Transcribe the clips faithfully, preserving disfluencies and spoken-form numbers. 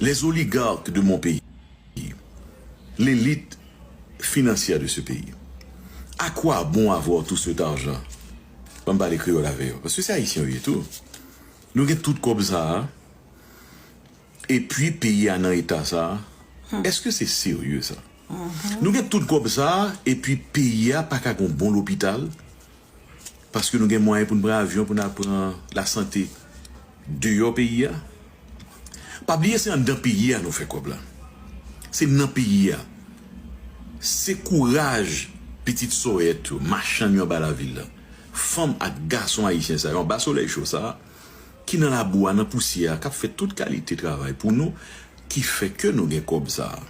Les oligarques de mon pays, l'élite financière de ce pays, à quoi bon avoir tout cet argent? Ban m pale kreyòl avè yo, paske se ayisyen yo ye tou. Nou gen tout kòb sa a, epi peyi a nan eta sa a. Èske se serye sa? Nou gen tout kòb sa a, epi peyi a pa ka gon bon lopital, paske nou gen mwayen pou n pran avyon, pou n al pran lasante deyò peyi a. Pa bliye se anndan peyi a nou fè kòb la. Se nan peyi a. Se kouraj pitit sòyèt yo, machann yo anba lavil la. Fanm ak gason ayisyen sa yo, anba solèy cho sa a, ki nan labou a, nan pousyè a, k ap fè tout kalite travay pou nou, ki fè ke nou gen kòb sa a.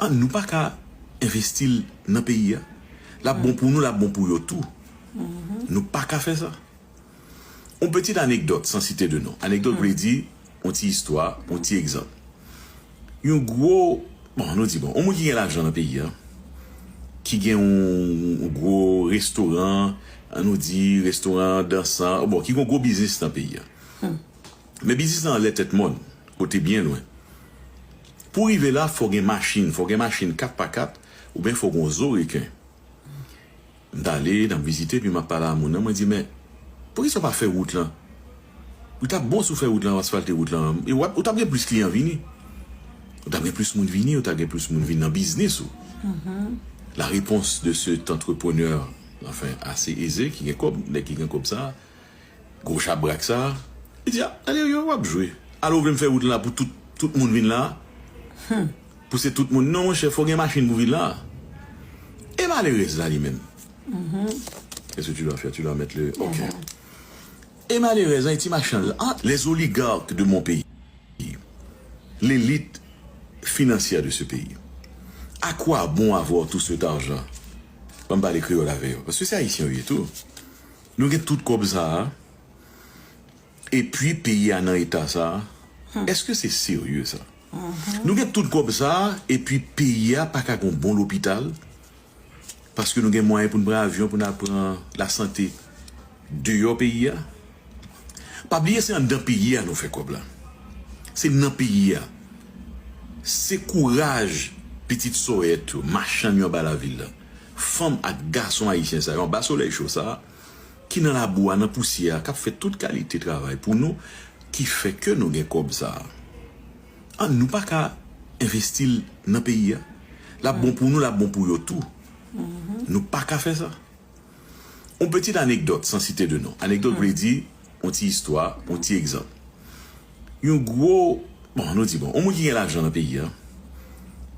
An nou pa ka envesti l nan peyi a? L ap bon pou nou, l ap bon pou yo tou. Nou pa ka fè sa. Yon pitit anekdòt, san site de non. Anekdòt vle di, yon ti istwa, yon ti egzanp. Yon gwo, bon, nou di, bon, yon moun ki gen lajan nan peyi a, ki gen yon, yon gwo restoran, an nou di, restoran dansan, bon, ki gen yon gwo biznis nan peyi a. Men biznis lan anlè tèt mòn, kote byen lwen. Pou rive la, fò gen machin, fò gen machin kat pa kat, oubyen fò gen yon zo reken. M t ale, n ap vizite, epi m ap pale a moun nan, mwen di, men, poukisa w pa fè wout lan? Ou t ap bon si w fè wout lan, w asfalte wout lan. E w ap, ou t ap gen plis kliyan vini. Ou t ap gen plis moun vini, ou t ap gen plis moun vin nan biznis ou. La réponse de cet entrepreneur, enfin, assez aisé, ki gen kòb, nèg ki gen kòb sa, gwo chabrak sa, li di, a, ale yo, w ap jwe. Alò, ou vle m fè wout lan la pou tout, tout moun vin la? Pou se tout moun? Non, monchè, fò gen machin pou vin la. E malerèz la, li menm? Qu'est-ce que tu dois faire? Tu dois mettre le, ok. E malerèz lan, e ti machann lan, ah, les oligarques de mon pays, l'élite financière de ce pays, à quoi bon avoir tout cet argent? Ban m pale kreyòl avè yo, paske se ayisyen yo ye tou. Nou gen tout kòb sa a, epi peyi a nan eta sa a. Èske se serye sa? Nou gen tout kòb sa a, epi peyi a pa ka gon bon lopital, paske nou gen mwayen pou n pran avyon, pou n al pran lasante deyò peyi a. Pa bliye se anndan peyi a nou fè kòb la. Se nan peyi a. Se kouraj pitit sòyèt yo, machann yo anba lavil la. Fanm ak gason ayisyen sa yo, anba solèy cho sa a, ki nan labou a, nan pousyè a, k ap fè tout kalite travay pou nou, ki fè ke nou gen kòb sa a. An nou pa ka envesti l nan peyi a? L ap bon pou nou, l ap bon pou yo tou. Nou pa ka fè sa. Yon pitit anekdòt, san site de non. Anekdòt vle di, yon ti istwa, yon ti egzanp. Yon gwo, bon, nou di, bon, yon moun ki gen lajan nan peyi a,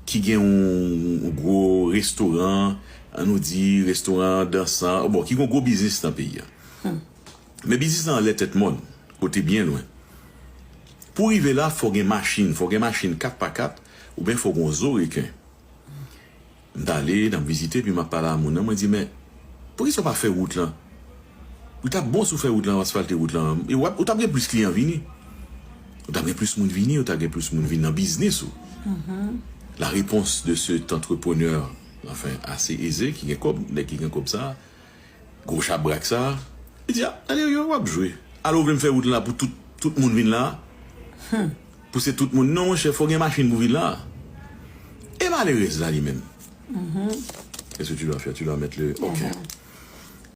ki gen yon, yon gwo restoran, an nou di, restoran dansan, bon, ki gen yon gwo biznis nan peyi a. Men biznis lan anlè tèt mòn, kote byen lwen. Pou rive la, fò gen machin, fò gen machin kat pa kat, oubyen fò gen yon zo reken. M t ale, n ap vizite, epi m ap pale a moun nan, mwen di, men, poukisa w pa fè wout lan? Ou t ap bon si w fè wout lan, w asfalte wout lan. E w ap, ou t ap gen plis kliyan vini. Ou t ap gen plis moun vini, ou t ap gen plis moun vin nan biznis ou. La réponse de cet entrepreneur, enfin, assez aisé, ki gen kòb, nèg ki gen kòb sa, gwo chabrak sa, li di, a, ale yo, w ap jwe. Alò, ou vle m fè wout lan la pou tout, tout moun vin la? Pou se tout moun? Non, monchè, fò gen machin pou vin la. E malerèz la, li menm? Qu'est-ce que tu dois faire? Tu dois mettre le, ok.